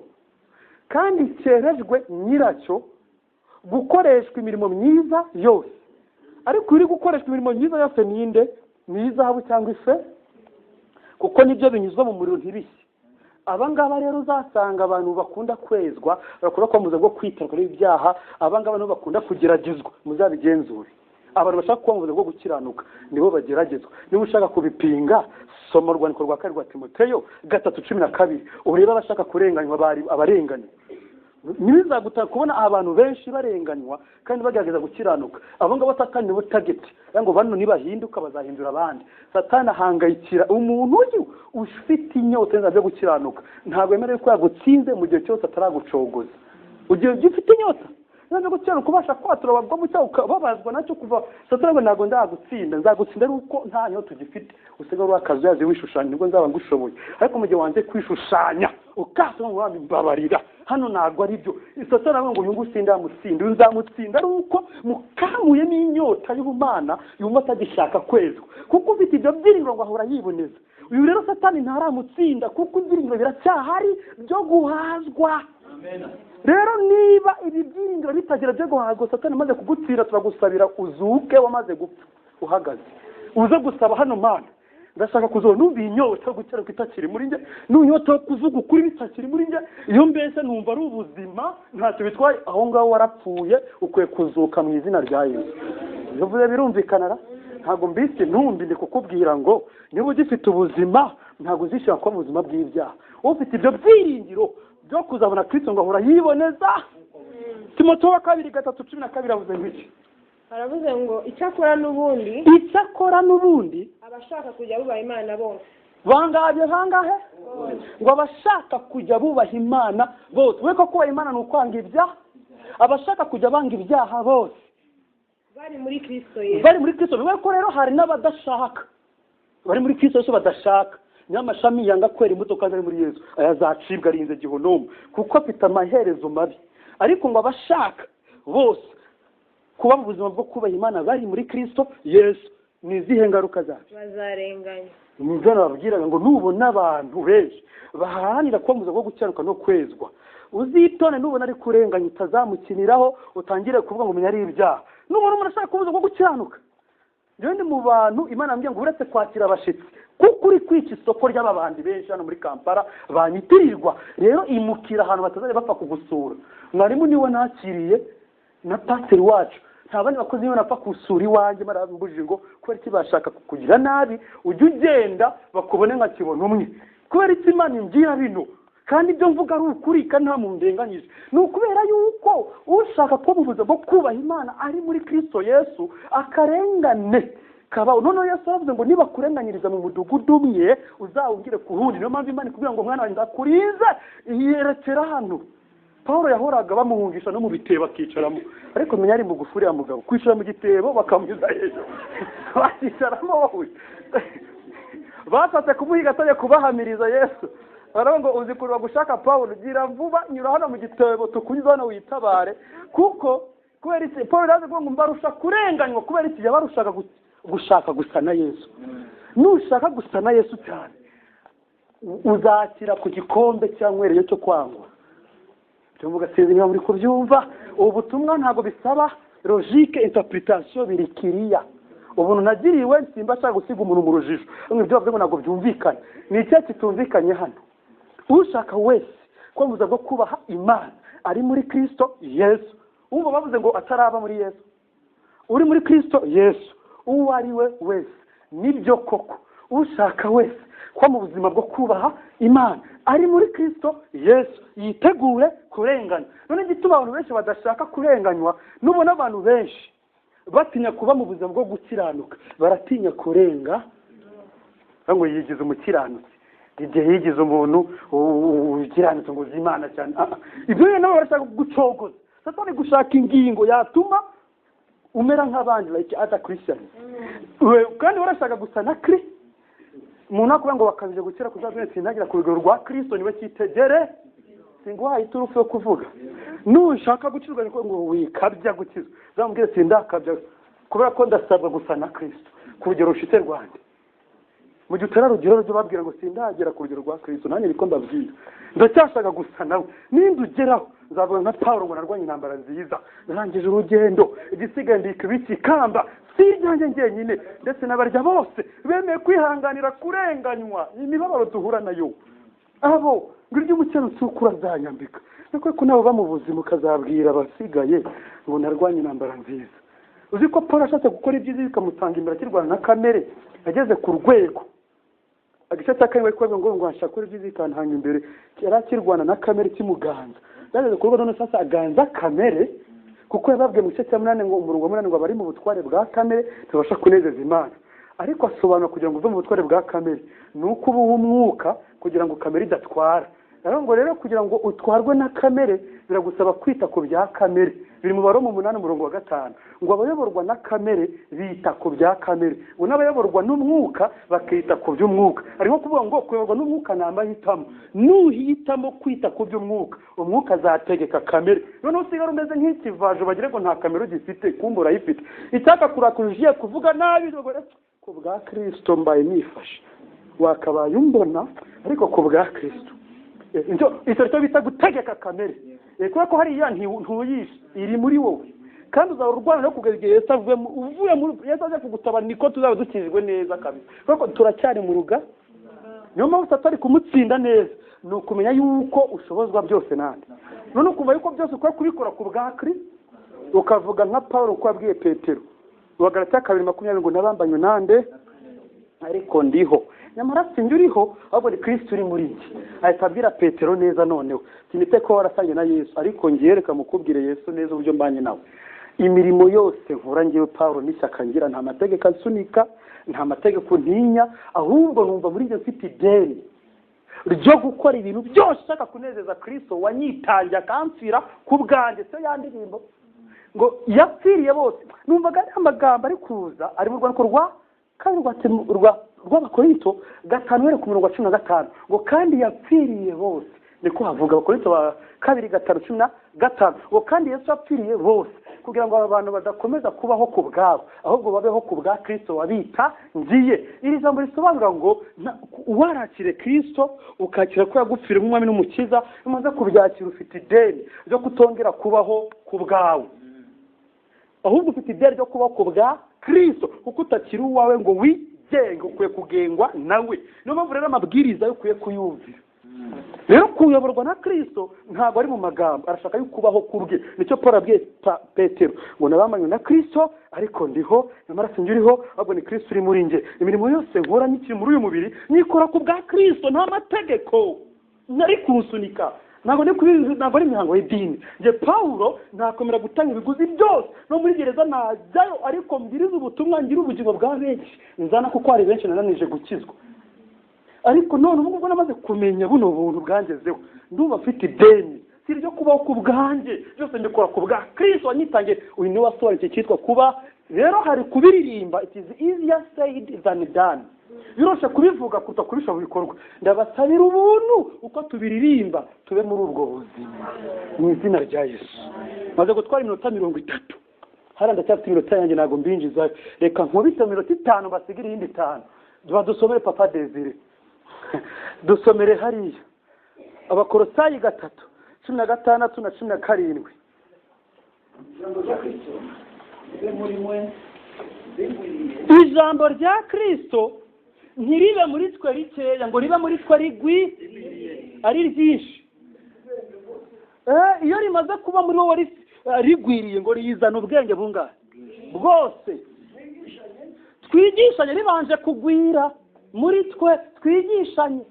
kandi cyerejwe nyiracyo gukoreshwa imirimo myiza yose. Ariko uri gukoreshwa imirimo myiza yose ninde? Ni izahabu cyangwa ife, kuko nibyo binyuzwa mu muriro ntibishye. Aba ngaba rero uzasanga abantu bakunda kwezwa, bakunda kuba bwo kwitandukanya n'ibyaha. Aba ngaba nibo bakunda kugeragezwa, muzabigenzure. Abantu bashaka kuba mu buzima bwo gukiranuka nibo bageragezwa. Niba ushaka kubipinga, soma urwandiko rwa kabiri rwa Timoteyo 3:12, urebe abashaka kurenganywa bari abarenganywa. Ntibizagutanga kubona abantu benshi barenganywa kandi bagerageza gukiranuka. Abo ngabo Satani nibo target, ngo bano nibahinduka bazahindura abandi. Satani ahangayikira umuntu uyu ufite inyota yo gukiranuka, ntabwo yemerewe ko yagutsinze mu gihe cyose ataragucogoza. Ugiye ufite inyota, Ntabwo gukiranuka ubasha kwatura wagwa mu cyaha ukababazwa nacyo kuva Satani ngo ntabwo ndagutsinda, nzagutsinda ari uko nta nyota ugifite, usigaye uri akazuyazi wishushanya, nibwo nzaba ngushoboye. Ariko mu gihe wanze kwishushanya ukasa ngo mwami mbabarira, hano ntabwo ari byo. Satani aravuga ngo uyu nguyu sindamutsinda, uyu nzamutsinda ari uko mukamuyemo inyota y'ubumana, yumva atagishaka kwezwa, kuko ufite ibyo byiringiro ngo ahora yiboneza. Uyu rero Satani ntaramutsinda kuko ibyiringiro biracyahari byo guhazwa. Rero niba ibi byiringiro bitagira byo guhazwa, Satani amaze kugutsinda, turagusabira uzuke wamaze gupfa uhagaze, uze gusaba hano Mana, ndashaka kuzona numva inyota yo gukiranuka itakiri muri njye, n'inyota yo kuvuga ukuri bitakiri muri njye, iyo mbese numva ari ubuzima ntacyo bitwaye, aho ngaho warapfuye, ukwiye kuzuka mu izina rya Yesu. Iyo mvuze birumvikana ra? Ntabwo mbise ntumbi, ndi kukubwira ngo niba ugifite ubuzima ntabwo uzishyira kuba mu buzima bw'ibyaha. Ufite ibyo byiringiro byo kuzabona Kristo ngo ahora yiboneza. Timoteyo wa kabiri 3:12 avuze ngo iki? Aravuze ngo icyakora n'ubundi, icyakora n'ubundi abashaka kujya bubaha Imana bose. Bangahe bangahe? Ngo abashaka kujya bubaha Imana bose. We ko kubaha Imana ni ukwanga ibyaha, abashaka kujya banga ibyaha bose bari muri Kristo Yesu. Bari muri Kristo. We ko rero hari n'abadashaka bari muri Kristo Yesu badashaka, n'amashami yanga kwera imbuto kandi ari muri Yesu, ayazacibwa arinze gihonomu kuko afite amaherezo mabi. Ariko ngo abashaka bose kuba mu buzima bwo kubaha Imana bari muri Kristo Yesu, ni izihe ngaruka zabyo? Bazarenganya. Nibyo nababwiraga ngo nubona abantu benshi baharanira kuba mu buzima bwo gukiranuka no kwezwa, uzitone nubona ari kurenganya utazamukiniraho utangire kuvuga ngo menya ari ibyaha. Nubona umuntu ashaka kuba mu buzima bwo gukiranuka, njyewe ndi mu bantu Imana yambwiye ngo uretse kwakira abashitsi, kuko uri kwica isoko ry'ababandi benshi hano muri Kampala banyitirirwa, rero imukira ahantu batazajya bapfa kugusura. Mwarimu niwe nakiriye na pasiteri wacu, nta bandi bakozi niwe napfa kusura iwanjye, barambujije ngo kubera iki bashaka kukugira nabi, ujye ugenda bakubone nka kibona umwe. Kubera iki Imana imbwira bino kandi ibyo mvuga ari ukuri kandi nta muntu ndenganyije? Ni ukubera yuko ushaka kuba mu buzima bwo kubaha Imana ari muri Kristo Yesu, akarengane kabaho. Noneho Yesu aravuze ngo niba kurenganyiriza mu mudugudu umwe uzawugire ku wundi. Niyo mpamvu Imana ikubwira ngo mwana wanjye ndakurize, yerekera hano. Paulo yahoraga bamuhungisha no mu bitebo akicaramo, ariko menya ari mugufi ya mugabo, kwicara mu gitebo bakamunyuza hejuru bakicaramo bahuje. Bashatse kumuhiga atajya kubahamiriza Yesu, baravuga ngo uzi kureba gushaka Paulo, gira vuba nyura hano mu gitebo tukunyuze hano witabare. Kuko kubera iki Paulo yaje kuvuga ngo mbarusha kurenganywa? Kubera iki yabarushaga gushaka gusa na Yesu? Nushaka gusa na Yesu cyane uzakira ku gikombe cyanywereye cyo kwangwa. Tuvuga sinzi niba muri kubyumva. Ubu butumwa ntabwo bisaba logique interpretation, biri kiriya. Ubuntu nagiriwe simba ashaka gusiga umuntu mu rujijo, ibyo bavuze ngo ntabwo byumvikana. Ni icyo kitumvikanye hano. Ushaka wese kwemeza bwo kubaha Imana ari muri Kristo Yesu, umva bavuze ngo ataraba muri Yesu, uri muri Kristo Yesu, uwo ari we wese, nibyo koko ushaka wese kuba mu buzima bwo kubaha Imana ari muri Kristo Yesu yitegure kurenganywa. None igituma abantu benshi badashaka kurenganywa, nubona abantu benshi batinya kuba mu buzima bwo gukiranuka, baratinya kurenga ngo yigize umukiranutsi, igihe yigize umuntu ukiranutse ngo uzi Imana cyane. Ibyo rero nabo barashaka gucogoza. Satani gushaka ingingo yatuma umera nk'abandi, like other Christians. Kandi barashaka gusa na Kristo. Umuntu akuvuga ngo bakabije gukira kuzabwira sindagira ku rugero rwa Kristo niwe cyitegere, singuhaye iturufu yo kuvuga. Nushaka gukizwa niko ngo wikabya gukizwa, zamubwire sindakabya kubera ko ndasabwa gusa na Kristo ku rugero rushitse rwande. Mu gihe utararugero ryo babwira ngo sindagera ku rugero rwa Kristo, nanjye niko mbabwira, ndacyashaka gusa nawe. Ninde ugeraho nzavuga nka Paulo ngo narwanye intambara nziza, narangije urugendo, igisigaye mbika ibiki kamba si iryanjye njyenyine, ndetse n'abarya bose bemeye kwihanganira kurenganywa imibabaro duhura nayo. Abo ngo iryo umukiranutsi ukura azanyambika, niko ko nabo bamu buzima ukazabwira abasigaye ngo narwanye intambara nziza. Uzi ko Paul ashatse gukora ibyiza bikamutanga imbere akirwana na kamere, ageze ku rwego agace cya kane bari ngo ngo ashaka gukora ibyiza bikantanga imbere, yari akirwana na kamere kimuganza. Yageze ku rwego none sasa aganza kamere, kuko yababwiye mu gice cya 8 ngo umurongo wa 8 ngo abari mu butware bwa kamere ntibasha kunezeza Imana. Ariko asobanura kugira ngo uve mu butware bwa kamere ni uko uba uw'umwuka, kugira ngo kamere idatwara. Ngo rero kugira ngo utwarwe na kamere biragusaba kwita ku bya kamere. Biri mu Baroma 8:5 ngo abayoborwa na kamere bita ku bya kamere, ngo n'abayoborwa n'umwuka bakita ku by'umwuka. Harimo kuvuga ngo kuyoborwa n'umwuka ni amahitamo. Nuhitamo kwita ku by'umwuka, umwuka azategeka kamere. Noneho usigara umeze nk'ikivajo bagire ngo nta kamere ugifite, kumbe urayifite. Icyaka kurakuje kuvuga nabi ku bwa Kristo mbaye nifashe, wakabaye umbona, ariko ku bwa Kristo. Icyo cyo bita gutegeka kamere. Kubera ko hariya ntuyishe, iri muri wowe, kandi uzaba urwana no kugeza igihe Yesu uvuye muri Yesu aje kugutabara, niko tuzaba dukijwe neza kabisa. Kuko turacyari mu ruga, niyo mpamvu tutari kumutsinda neza, ni ukumenya yuko ushobozwa byose nande. None ukumva yuko byose ukwiye kubikora ku bwa Kristo, ukavuga nka Paulo uko yabwiye Petero wa Galatiya 2:20 ngo nabambanywe nande ariko ndiho, nyamara sinjye uriho ahubwo ni Kristo uri muri njye. Ahita abwira Petero neza, noneho sinite ko warasanye na Yesu, ariko ngiye reka mukubwire Yesu neza uburyo mbanye nawe. Imirimo yose nkora ngewe Paulo n'ishyaka ngira, nta mategeko ansunika, nta mategeko ntinya, ahubwo numva muri njye mfite ideni ryo gukora ibintu byose nshaka kunezeza Kristo wanyitangiye akamfira ku bwanjye. Se ya ndirimbo ngo yapfiriye bose, numvaga ari amagambo ari kuza ari mu rwandiko rwa kabiri rw'Abakorinto 5:15 ngo kandi yapfiriye bose. Niko havuga Abakorinto ba 2:5:15 ngo kandi Yesu yapfiriye bose kugira ngo aba bantu badakomeza kubaho ku bwabo, ahubwo babeho ku bwa Kristo wabita ngiye. Iri jambo risobanura ngo warakire Kristo ukakira ko yagupfiriye nk'umwami n'umukiza, umaze kubyakira ufite ideni ryo kutongera kubaho ku bwawe, ahubwo ufite ideni ryo kubaho ku bwa Kristo, kuko utakiri uwawe ngo wigenge, ukwiye kugengwa nawe. Niyo mpamvu rero amabwiriza yo ukwiye kuyumvira. Rero kuyoborwa na Kristo ntabwo ari mu magambo, arashaka yuko kubaho kubwe. Nicyo Paul abwiye Petero ngo nabamanywe na Kristo ariko ndiho, nyamara sinjye uriho ahubwo ni Kristo uri muri njye. Imirimo yose nkora nikiri muri uyu mubiri nyikora ku bwa Kristo, nta mategeko nari kunsunika, ntabwo ari imihango y'idini. Njye Paulo nakomera gutanga ibiguzi byose, no muri gereza najyayo, ariko mbwiriza ubutumwa ngira ubugingo bwa benshi nzana, kuko hari benshi nananije gukizwa. Ariko none ubu ngubu namaze kumenya buno buntu bwangezeho, ndumva mfite ideni si iryo kubaho ku bwanjye, byose mbikora ku bwa Kristo wanyitangiye. Uyu niwe wasobanuye cyitwa kuba. Rero hari kubiririmba, it is easier said than done, biroshe kubivuga kuruta kubisha mu bikorwa. Ndabasabira ubuntu uko tubiririmba tube muri ubwo buzima mu izina rya Yesu. Maze gutwara iminota 30, hariya ndacyafite iminota yanjye ntabwo mbinjiza, reka nkubite iminota 5 basigire iyindi 5. Dusomere Papa Desire, dusomere hariya Abakorosayi 3:16 na 17. Ijambo rya Kristo ntiribe muri twe rikeya, ngo ribe muri twe rigwi ari ryinshi. Iyo rimaze kuba muri wowe rigwiriye, ngo rizana ubwenge bungahe bwose. Twigishanye ribanje kugwira muri twe, twigishanye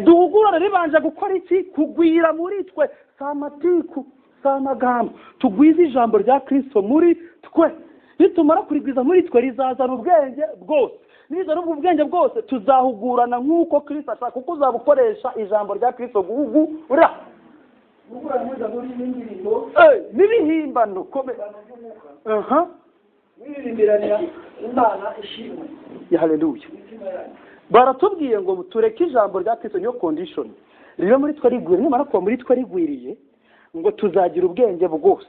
duhugurane ribanje gukora iki? Kugwira muri twe. Si amatiku, si amagambo, tugwize ijambo rya Kristo muri twe. Nitumara kurigwiza muri twe rizazana ubwenge bwose. Nizana ubwenge bwose tuzahugurana nk'uko Kristo ashaka, kuko uzabukoresha ijambo rya Kristo guhugura n'ibihimbano Haleluya. Baratubwiye ngo tureke ijambo rya Kristo, niyo condition ribe muri twe rigwiriye. Nimara kuba muri twe rigwiriye, ngo tuzagira ubwenge bwose.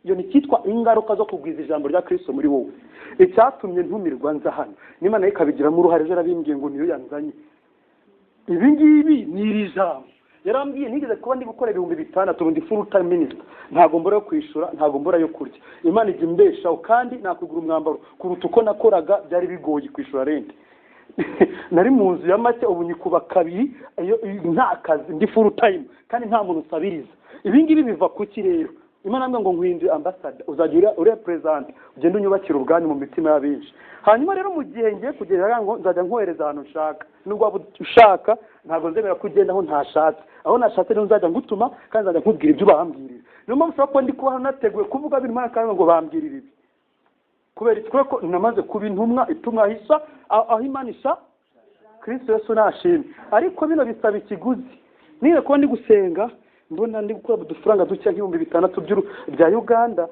Iyo ni cyitwa ingaruka zo kugwiza ijambo rya Kristo muri wowe. Icyatumye ntumirwa nza hano, n'Imana ikabigiramo uruhare, ejo yarabimbwiye ngo niyo yanzanye. Ibi ngibi ni iri jambo yarambwiye. Nigeze kuba ndi gukora 6000, ubu ndi full time minister, ntabwo mbura yo kwishura, ntabwo mbura yo kurya. Imana ijya imbeshaho, kandi nakugura umwambaro kuruta uko nakoraga, byari bigoye kwishura rent. Nari mu nzu ya make, ubu nyikuba kabiri, nta kazi, ndi full time kandi nta muntu usabiriza. Ibi ngibi biva kuki rero? Imana ngo nkwinduye ambassador, uzajya urepresent, ugende unyubakira ubwanyu mu mitima y'abenshi. Hanyuma rero mu gihe ngiye kugera ngo nzajya nkohereza ahantu nshaka, nubwo waba ushaka ntabwo nzemera ko ugenda aho ntashatse. Aho nashatse niho nzajya ngutuma, kandi nzajya nkubwira ibyo bambwirira. Niyo mpamvu ushobora kuba ndi kuba nateguye kuvuga biri Imana kandi ngo bambwirire ibi, kubera iki? Kubera ko namaze kuba intumwa itumwa hisa aho Imana isha Kristo Yesu nashimwe. Ariko bino bisaba ikiguzi. Niba kuba ndi gusenga mbona ndi gukora udufaranga duke nk'ibihumbi 600 bya Uganda,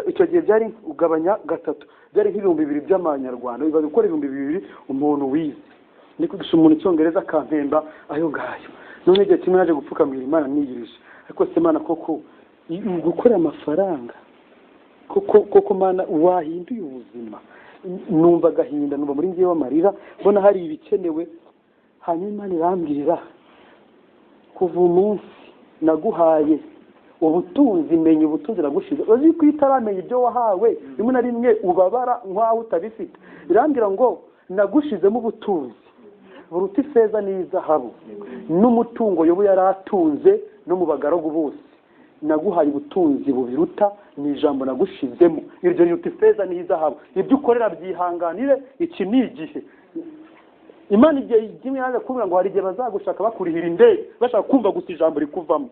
icyo gihe byari ugabanya 3, byari nk'ibihumbi 2 by'amanyarwanda. Biba gukora ibihumbi 2 umuntu wize, ndi kwigisha umuntu icyongereza akampemba ayo ngayo. None igihe kimwe naje gupfukamira Imana niyirije, ariko se Imana koko gukorera amafaranga koko koko Mana wahinduye ubuzima. Numva agahinda, numva muri ngewe amarira, mbona hari ibikenewe. Hanyuma Imana irambwira, kuva umunsi naguhaye ubutunzi, menya ubutunzi nagushize. Uzi ko utaramenya ibyo wahawe rimwe na rimwe ubabara nk'aho utabifite. Irambwira ngo nagushizemo ubutunzi buruta ifeza n'izahabu n'umutungo Yobu yari atunze no mu bagaragu bose. Naguhaye ubutunzi bubiruta, ni ijambo nagushizemo, iryo riruta ifeza n'izahabu. Ibyo ukorera byihanganire, iki ni igihe. Imana igihe kimwe yaje kumbwira ngo hari igihe bazagushaka bakurihira indege, bashaka kumva gusa ijambo rikuvamo,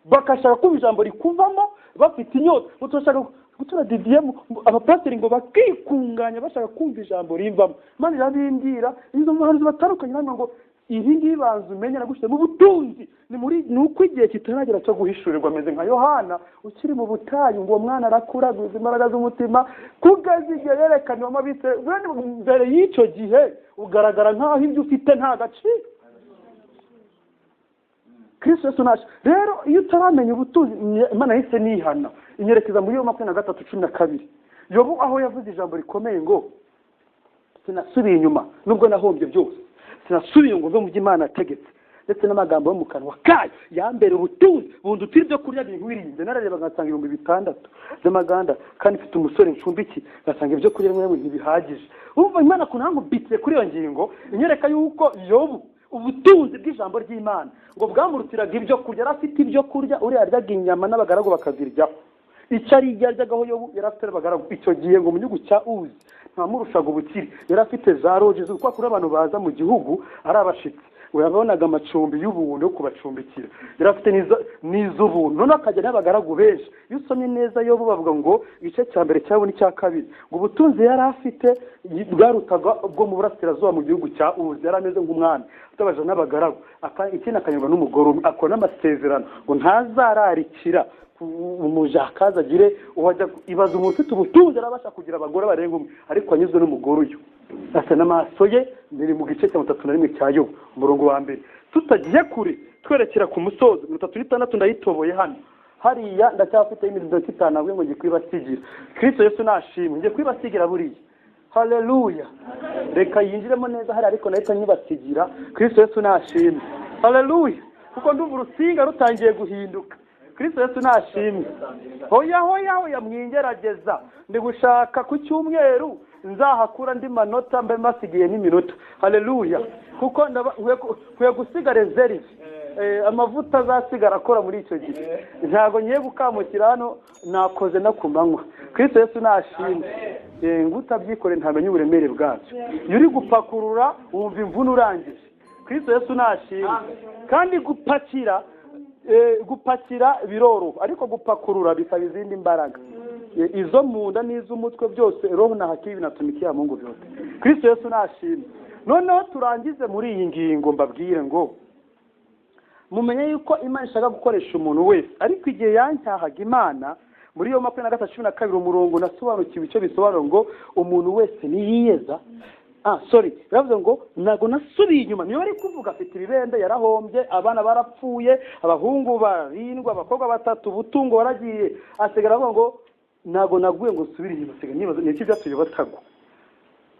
bakashaka kumva ijambo rikuvamo bafite inyota. Bashaka gutura Didier, abapasiteri ngo bakikunganya bashaka kumva ijambo rivamo. Imana irabimbwira, izo muhanuzi batandukanye namwe ngo ibi ngibi banza umenye nagushyizemo ubutunzi. Ni muri ni uko igihe kitaragera cyo guhishurirwa. Ameze nka Yohana ukiri mu butayu, ngo uwo mwana arakura agwiza imbaraga z'umutima kugeza igihe yerekaniwemo abisirayeli. Mbere y'icyo gihe ugaragara nk'aho ibyo ufite nta gaciro. Kristo Yesu naje. Rero iyo utaramenya ubutunzi, Imana yahise nihana inyerekeza muri Yobu 23:12. Yobu aho yavuze ijambo rikomeye ngo sinasubiye inyuma nubwo nahombye byose, sinasubiye ngo mve mu byo Imana yategetse, ndetse n'amagambo yo mu kanwa kayo yambere ubutunzi bundutira ibyo kurya binkwiriye. Narareba ngasanga ibihumbi 600 by'amaganda, kandi mfite umusore ncumbikiye, ngasanga ibyo kurya rimwe ntibihagije. Urumva Imana ukuntu yangubitse kuri iyo ngingo, inyereka yuko Yobu ubutunzi bw'ijambo ry'Imana ngo bwamurutiraga ibyo kurya. Yari afite ibyo kurya, uriya yaryaga inyama n'abagaragu bakaziryaho. Icyo ari yaryagaho Yobu yari afite abagaragu. Icyo gihe ngo mu gihugu cya Uzi ntamurushaga ubukire, yari afite za roje kuko kuri abantu baza mu gihugu ari abashitsi, ngo yabonaga amacumbi y'ubuntu yo kubacumbikira. Yari afite n'iz'ubuntu, none akajya n'abagaragu benshi. Iyo usomye neza Yobu bavuga ngo igice cya mbere cyabo n'icya kabiri, ngo ubutunzi yari afite bwarutaga ubwo mu burasirazuba mu gihugu cya Uzi. Yari ameze nk'umwami utabaje n'abagaragu, ikindi akanyurwa n'umugore umwe, akora n'amasezerano ngo ntazararikira umujakazi agire uwajya. Ibaza umuntu ufite ubutunzi arabasha kugira abagore barenga umwe, ariko anyuzwe n'umugore uyu asa n'amaso ye. Biri mu gice cya 31 cya Yobu umurongo wa 1. Tutagiye kure twerekera ku musozo 36, ndayitoboye hano hariya, ndacyafite iminota 5 nabwo ngo ngiye kwibasigira. Kristo Yesu nashimwe, ngiye kwibasigira buriya. Haleluya, reka yinjiremo neza hari, ariko nahita nyibasigira. Kristo Yesu nashimwe, haleluya, kuko ndumva urusinga rutangiye guhinduka. Kristo Yesu nashimwe. Hoya hoya hoya, mwingerageza, ndi gushaka ku cyumweru nzahakura ndi manota mbe masigiye n'iminota. Haleluya, kuko nkwiye gusiga reserve, amavuta azasigara akora muri icyo gihe. Ntabwo ngiye gukamukira hano, nakoze no ku manywa. Kristo Yesu nashimwe. Ngo utabyikore ntamenya uburemere bwabyo. Iyo uri gupakurura wumva imvune urangije. Kristo Yesu nashimwe. Kandi gupakira gupakira biroroha, ariko gupakurura bisaba izindi mbaraga, izo mu nda n'iz'umutwe byose. Roho na hakiri binatumikia Mungu vyote. Kristo Yesu nashimwe. Noneho turangize muri iyi ngingo mbabwire ngo mumenye yuko Imana ishaka gukoresha umuntu wese. Ariko igihe yancyahaga Imana muri yo 23:12 umurongo nasobanukiwe icyo bisobanura ngo umuntu wese niyiyeza. Sorry, biravuze ngo ntago nasubiye inyuma. Niyo ari kuvuga afite ibibembe, yarahombye, abana barapfuye, abahungu barindwi, abakobwa 3, ubutungo waragiye. Asigara avuga ngo ntago naguye ngo nsubire inyuma. Asiga nibaza ni iki byatumye batagwa.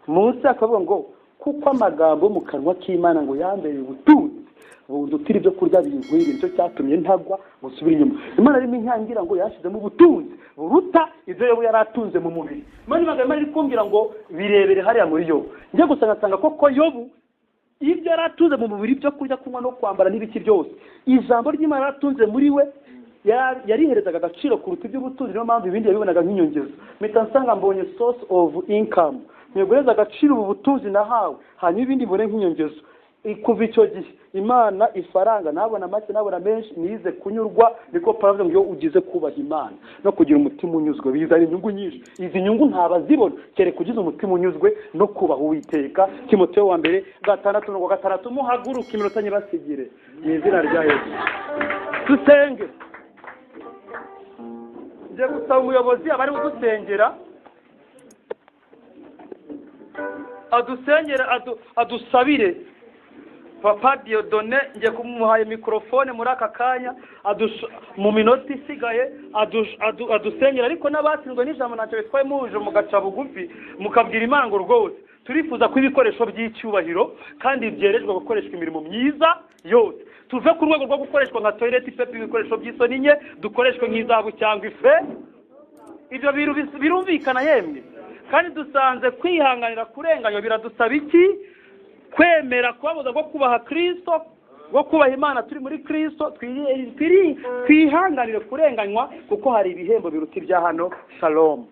Munsi akavuga ngo kuko amagambo mu kanwa k'Imana ngo yambere ubutunzi bundutira ibyo kurya binkwiriye, nicyo cyatumye ntagwa ngo nsubire inyuma. Imana arimo inyangira ngo yashizemo ubutunzi buruta ibyo Yobu yari atunze mu mubiri. Imana iri kumbwira ngo birebere hariya muri Yobu. Njye gusa ngasanga koko Yobu ibyo yari atunze mu mubiri, ibyo kurya, kunywa no kwambara n'ibiki byose, ijambo ry'Imana yaratunze muri we yariherezaga agaciro kuruta iby'ubutunzi. Niyo mpamvu ibindi yabibonaga nk'inyongezo. Mpita nsanga mbonye source of income, ntegereza agaciro ubu butunzi nahawe, hanyuma ibindi mbone nk'inyongezo. Kuva icyo gihe Imana ifaranga nabona make nabona menshi, nize kunyurwa. Niko Pawulo avuga ngo iyo ugize kubaha Imana no kugira umutima unyuzwe bizana inyungu nyinshi. Izi nyungu ntabazibona kereka ugize umutima unyuzwe no kubaha Uwiteka. Timoteyo wa mbere 6:6. Muhaguruke, iminota nyibasigire mu izina rya Yesu. Dusenge. Ngiye gusaba umuyobozi abari kudusengera adusengere, adusabire. Papa Dieudonné ngiye kumuhaye mikorofone muri aka kanya, mu minota isigaye adusengera. Ariko n'abatsinzwe n'ijambo ntacyo bitwaye, muje mugaca bugufi mukabwira Imana ngo rwose turifuza ko ibikoresho by'icyubahiro kandi byerejwe gukoreshwa imirimo myiza yose. Tuve ku rwego rwo gukoreshwa nka toilet paper, ibikoresho by'isoni nke, dukoreshwe nk'izahabu cyangwa ife. Ibyo birumvikana yemwe. Kandi dusanze kwihanganira kurenganywa biradusaba iki? Kwemera kubabuza bwo kubaha Kristo, bwo kubaha Imana turi muri Kristo. Twihanganire kurenganywa kuko hari ibihembo biruta ibya hano. Shalom.